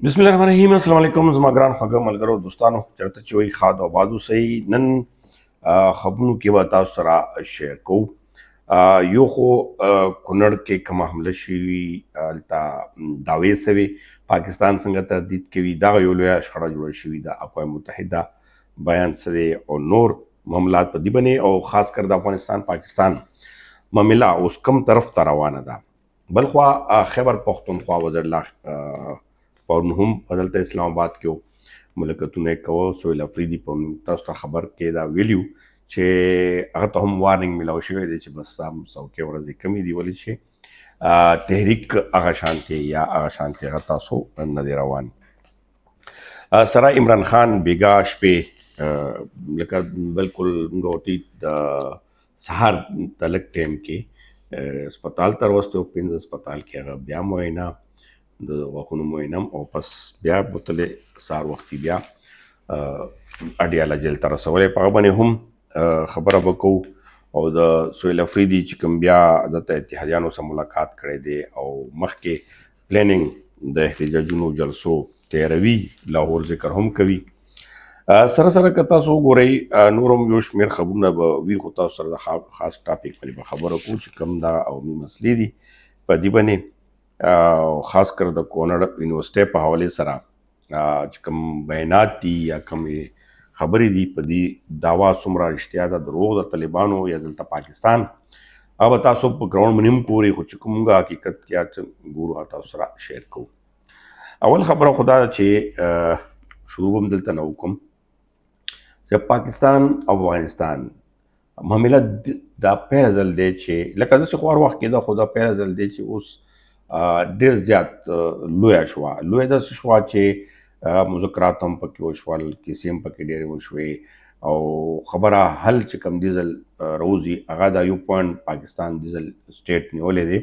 بسم الله الرحمن الرحیم. السلام علیکم زما ګران خوږه ملګرو، دوستانو، چرته چې وي ښاد او آباد اوسئ. نن خبرونو کې به تاسو سره شیر کوو. یو خو کونړ کې کومه حمله شوې، هلته دعوې سوې، پاکستان څنګه تهدید کوي، دغه یو لویه شخړه جوړه شوې ده، اقوام متحده بیان څه دی او نور معاملات په دې باندې، او خاص کر د افغانستان پاکستان معامله اوس کم طرف ته روانه ده. بلخوا خیبر پښتونخوا وزیر الله پرون هم په دلته اسلام آباد کې ملکتونه یې کوه. سهیل افریدي په تاسو ته خبر کې دا ویلیو چې هغه ته هم وارنینګ ملاو شوی دی چې بس سم څوکۍ ورځې کمې دي، ولې چې تحریک هغه شانتې یا هغه شانتې هغه تاسو نه دی روان سره. عمران خان بیګا شپې لکه بالکل موږ ورته د سهار تلک ټایم کې هسپتال ته راوستی او پنځه هسپتال کې هغه بیا معاینه، د غاښونو معاینه، او پس بیا بوتلې سهار وختي بیا اډیاله جیل ته رسولی. په هغه باندې هم خبره به کوو. او د سهیل افریدي چې کوم بیا دلته اتحادیانو سره ملاقات کړی دی او مخکې پلانینګ د احتجاجونو جلسو تیروي، لاهور ذکر هم کوي. سره سره که تاسو وګورئ، نور هم یو شمېر خبرونه به وي، خو تاسو سره د خاص ټاپک باندې به خبره کوو چې کوم دا عوامي مسلې دي په دې باندې، خاص کر د کونړ یونیورسټۍ په حوالې سره چې کوم بیانات دي یا کوم خبرې دي، په دې دعوا څومره رښتیا ده، دروغ د طالبانو یا دلته پاکستان، هغه به تاسو په ګراونډ باندې هم ګورئ، خو چې کوم موږ حقیقت یا څه ګورو هغه تاسو سره شیر کوو. اول خبره خو دا چې شروع هم دلته نه وکړم چې پاکستان او افغانستان معامله دا پیل ځل دی چې لکه داسې خو هر وخت کېده، خو دا پیل ځل دی چې اوس ډېر زیات لویه شوه. لویه داسې شوه چې مذاکرات هم پکې وشول، کیسې هم پکې ډېرې وشوې او خبره حل چې کوم ډیزل روزي، هغه دا یو پوینټ پاکستان ډیزل سټیټ نیولې دی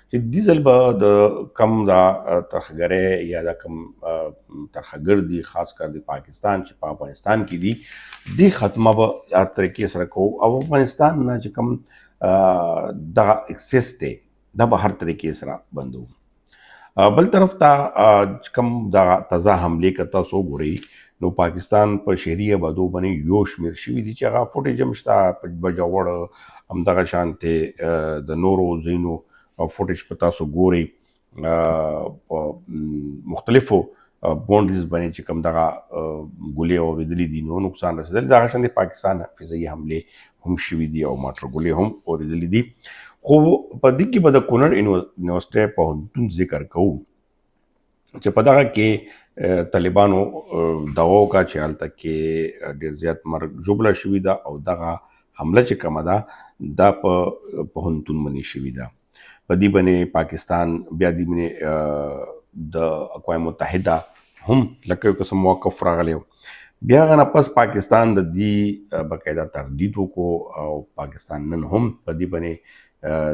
چې ډیزل به د کم دا ترخګرې یا دا کم ترخګر دي، خاص کر د پاکستان چې په افغانستان کې دي، دی ختمه به هر طریقې سره کوو او افغانستان نه چې کم دغه اکسس دی، دا به هر طریقې سره بندو. بل طرف ته کوم دغه تازه حملې که تاسو وګورئ، نو پاکستان په شهري آبادو باندې یو شمېر شوي دي چې هغه فوټیج هم شته. په بجاوړ همدغه شانتې د نورو ځایونو فوټیج په تاسو ګورئ، په مختلفو باونډریز باندې چې کوم دغه ګولې اورېدلې دي، نو نقصان رسېدلی. دغه شان د پاکستان فضایي حملې هم شوي دي او موټر ګولې هم اورېدلې دي. خو په دې کې به د کونړ یونیورسټۍ پوهنتون ذکر کوو چې په دغه کې طالبانو دعوه وکړه چې هلته کې ډېر زیات مرګ ژوبله شوې ده او دغه حمله چې کومه ده، دا په پوهنتون باندې شوې ده. په دې باندې پاکستان بیا دې باندې د اقوام متحده هم لکه یو قسم موقف راغلی. بیا هغه نه پس پاکستان د دې باقاعده تردید وکړو او پاکستان نن هم په دې باندې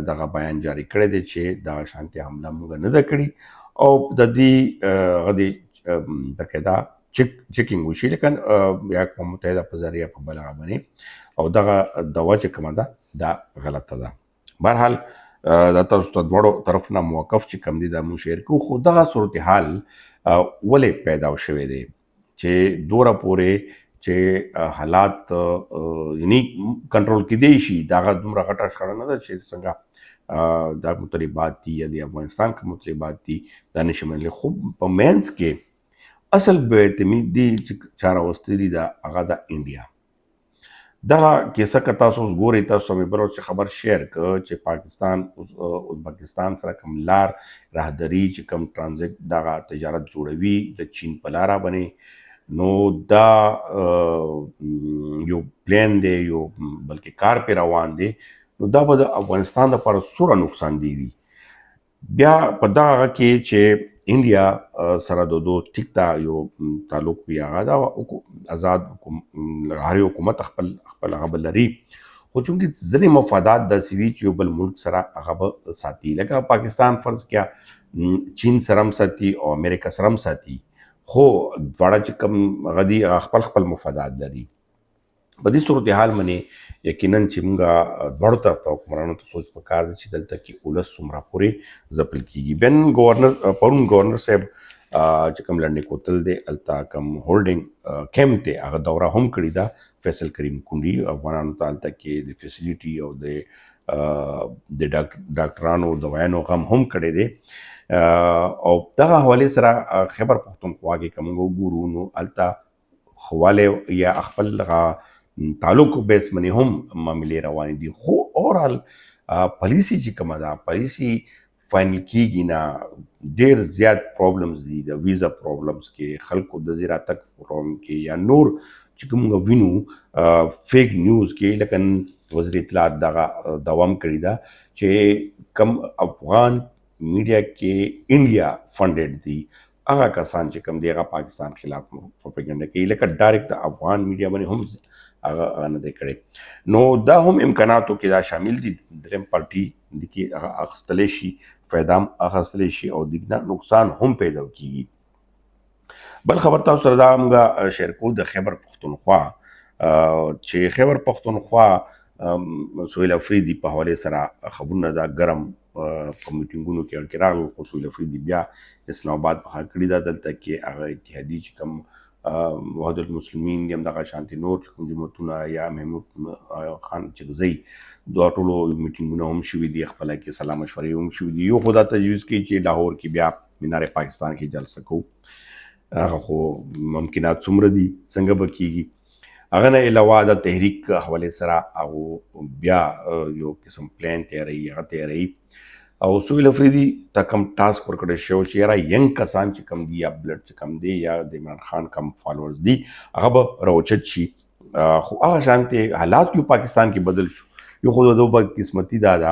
دغه بیان جاری کړی دی چې دغه شانتي حمله موږ نه ده کړې او د دې هغه دې باقاعده چیکنګ وشي، لیکن یا اقوام متحده په ذریعه په بله باندې، او دغه دوا چې کومه ده، دا غلطه ده. بهرحال دا تاسو ته دواړو طرف نه موقف چې کوم دی، دا مونږ شیر کوو. خو دغه صورتحال ولې پیدا شوی دی چې دوره پورې چې حالات یعنی کنټرول کېدی شي؟ دغه دومره غټه شخړه نه ده چې څنګه دا مطالبات دي یا د افغانستان کوم مطالبات دي، دا نشي منلی. خو په منځ کې اصل بې اعتمادي چې چا راوستلي ده، هغه د انډیا دغه کیسه. که تاسو اوس ګورئ، تاسو مې بل ورځ چې خبر شیر ک چې پاکستان ازبکستان سره کوم لار راهداري چې کوم ترانزیت دغه تجارت جوړوي د چین په لاره باندې، نو دا یو پلان دی، یو بلکې کار پې روان دی، نو دا به د افغانستان لپاره څومره نقصان دی وي. بیا په دغه کې چې انډیا سره د دو ټیک تا یو تعلق وي، هغه دا آزاد هر یو حکومت خپل خپل هغه به لري، خو چونکې ځینې مفادات داسې وي چې یو بل ملک سره هغه به ساتي، لکه پاکستان فرض کیا چین سره هم ساتي او امریکا سره هم ساتي، خو دواړه چې کوم هغه دي، هغه خپل خپل مفادات لري. په دې صورتحال باندې یقینا چې موږ دواړو طرف ته حکمرانو ته سوچ پکار دی چې دلته کې ولس څومره پورې ځپل کېږي. بن گورنر پرون گورنر صاحب چې کوم لنډې کوتل دی، هلته کوم هولډینګ کیمپ دی، هغه دوره هم کړې ده. فیصل کریم کونډي افغانانو ته هلته کې د فیسیلیټي او د ډاکټرانو دوایانو غم هم کړی دی. او دغه حوالې سره خیبر پښتونخوا کې که موږ وګورو نو هلته خواله یا خپل دغه تعلق بیس باندې هم معاملې روانې دي، خو اورال پالیسي چې کومه ده، پالیسي فائنل کیږي نه. ډیر زیات پرابلمز دي، د ویزا پرابلمز کې، خلکو د زی راتګ پرابلم کې، یا نور چې کوم وینو فیک نیوز کې. لکه وزیر اطلاعات دغه دوام کړی دا چې کم افغان میډیا کې انډیا فنډډ دي، هغه کسان چې کوم دی هغه پاکستان خلاف پروپاګاندا کوي، لکه ډایرکټ د افغان میډیا باندې هم هغه نه دی کړی. نو دا هم امکاناتو کې دا شامل دي. دریم پارټي د کې هغه اخستلی شي، فایده هم اخستلی شي او دغه نقصان هم پیدا کیږي. بل خبر تاسو سره دا موږ شیر کوو د خیبر پښتونخوا، چې خیبر پښتونخوا سهیل افریدي په حواله سره خبرونه دا ګرم په میټینګونو کې کې راغلل، خو سهیل افریدي بیا اسلام آباد په کړی دا. دلته کې هغه اتحادي چې کوم وحدت المسلمین دي، همدغه شانتي نور چې کوم جماعتونه یا محمود خان چې زی دوه ټولو میټینګونه هم شوي دي، خپله کې سلا مشورې هم شوي دي. یو خو دا تجویز کوي چې لاهور کې بیا مینار پاکستان کې جلسه کوو، هغه خو ممکنات څومره دي، څنګه به کیږي؟ هغه نه علاوه د تحریک حواله سره هغه بیا یو قسم پلان تیاری، هغه تیاری. او سهیل افریدي ته کوم ټاسک ورکړی شو چې یاره ینګ کسان چې کوم دي یا بلډ چې کوم دي یا د عمران خان کم فالوورز دي، هغه به راوچت شي. خو هغه شانتې حالات یو پاکستان کې بدل شو. یو خو د بدقسمتي دا ده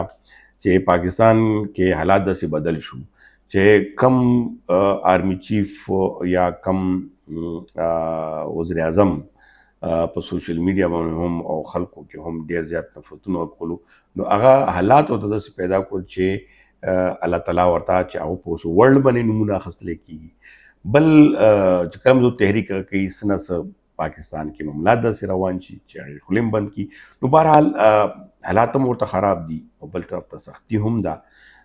چې پاکستان کې حالات داسې بدل شو چې کم آرمي چیف یا کم وزیر اعظم په سوشل میډیا باندې هم او خلکو کې هم ډیر زیات نفرتونه ورکولو، نو هغه حالات ورته داسې پیدا کړل چې الله تعالی ورته چې هغه په اوس ورلډ باندې نمونه اخیستل کېږي. بل چې کله د تحریک کوي، څه نه څه پاکستان کې معاملات داسې روان شي چې هغې خولې هم بند کړي. نو بهرحال حالات هم ورته خراب دي او بل طرف ته سختي هم ده.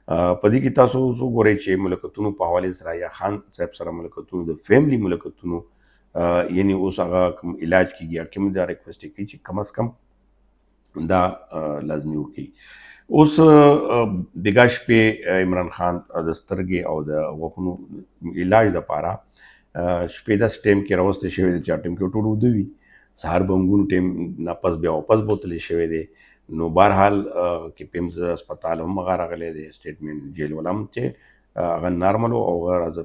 په دې کې تاسو اوس وګورئ چې ملکتونو په حوالې سره یا خان صاحب سره ملکتونو، د فیملی ملکتونو، یعنی اوس هغه کوم علاج کیږي، حکیم دا ریکوست کوي چې کم از کم دا لازمي وکړي. اوس بیګا شپې عمران خان د سترګې او د غوښونو علاج دپاره شپې داسې ټایم کې راوستل شوی دی چې ټایم کې ټول وده وي، سهار بنګونو ټایم نه پس بیا واپس بوتلی شوی دی. نو بهرحال کې پیمز هسپتال هم هغه راغلی دی، سټیټمنټ جیل والا هم چې هغه نارمل او هغه راځه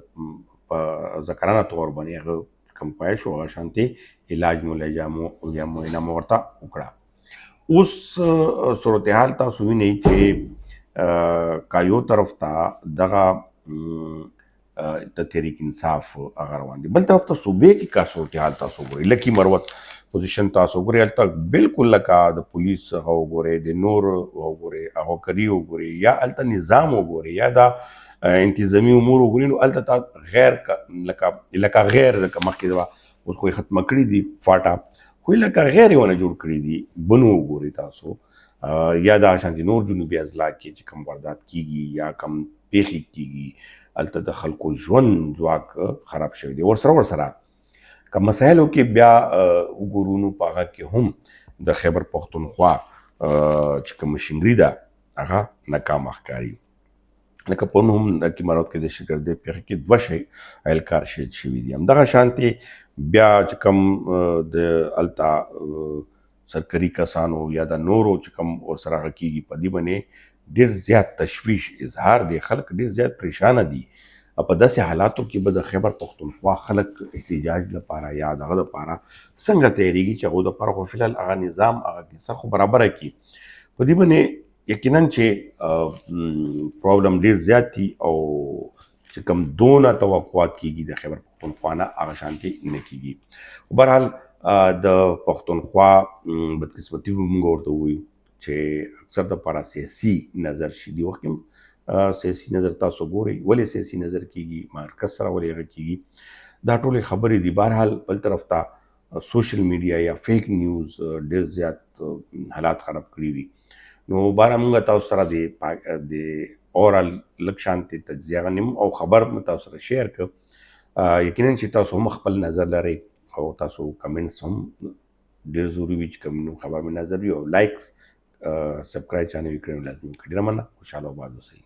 په ذکرانه طور باندې هغه کوم خواهش و هغه شانتې علاج مو یا معاینه مو ورته وکړه. اوس صورتحال تاسو وینئ چې کایو طرف ته دغه د تحریک انصاف هغه روان دي، بل طرف ته صوبې کې کا صورتحال تاسو وګورئ، لکي مروت پوزیشن تاسو وګورئ، هلته بالکل لکه د پولیس هغه وګورئ، د نور وګورئ، هغه کری وګورئ، یا هلته نظام وګورئ، یا دا انتظامی امور وګورئ، نو هلته تا غیر لکه غیر لکه مخکې دا اوس خو یې ختمه کړي دي فاټا، خو یې لکه غیر یې ونه جوړ کړي دي. بنو وګورئ تاسو، یا دا شانتې نور جنوبي اضلاع کې چې کوم واردات کیږي یا کوم پیښې کیږي، هلته د خلکو ژوند ځواک خراب شوی دی. ورسره که مسایلو کې بیا وګورو نو په هغه کې هم د خیبر پښتونخوا چې کوم مشینري ده هغه ناکامه ښکاري. لکه پرون هم د مروت کې د شګردې پېښه کې دوه شی اهلکار شهید شوي دي. همدغه شانتې بیا چې کوم د هلته سرکاري کسانو یا د نورو چې کوم ورسره هغه کېږي، په دې باندې ډېر زیات تشویش اظهار دی، خلک ډېر زیات پریشانه دي. په داسې حالاتو کې به د خیبر پښتونخوا خلک احتجاج لپاره یا دغه لپاره څنګه تیارېږي چې هغو دپاره خو فی الحال هغه نظام هغه کیسه خو برابره کړي. په دې باندې یقینا چې پرابلم ډېر زیات دي او چې کوم دونه توقعات کېږي د خیبر پښتونخوا نه هغه شانتې نه کېږي. بهرحال د پښتونخوا بدقسمتي به موږ ورته ووایو چې اکثر دپاره سیاسي نظر شي. دې وخت کې سیاسي نظر تاسو ګورئ ولې سیاسي نظر کېږي، مرکز سره ولې هغه کېږي، دا ټولې خبرې دي. بهرحال بل طرف ته سوشل میډیا یا فیک نیوز ډېر زیات حالات خراب کړي وي. نو بهرحال موږ تاسو سره د اورال لږ شانتې تجزیه غنیم او خبر مو تاسو سره شیر کړ. یقینا چې تاسو هم خپل نظر لرئ او تاسو کمنټس هم ډېر ضروري وي چې کوم خبر مې نظر وي، او لایکس، سبسکرایب چانه وکړئ، لازمي وکړئ. ډېره مننه، خوشحاله او آباد اوسئ.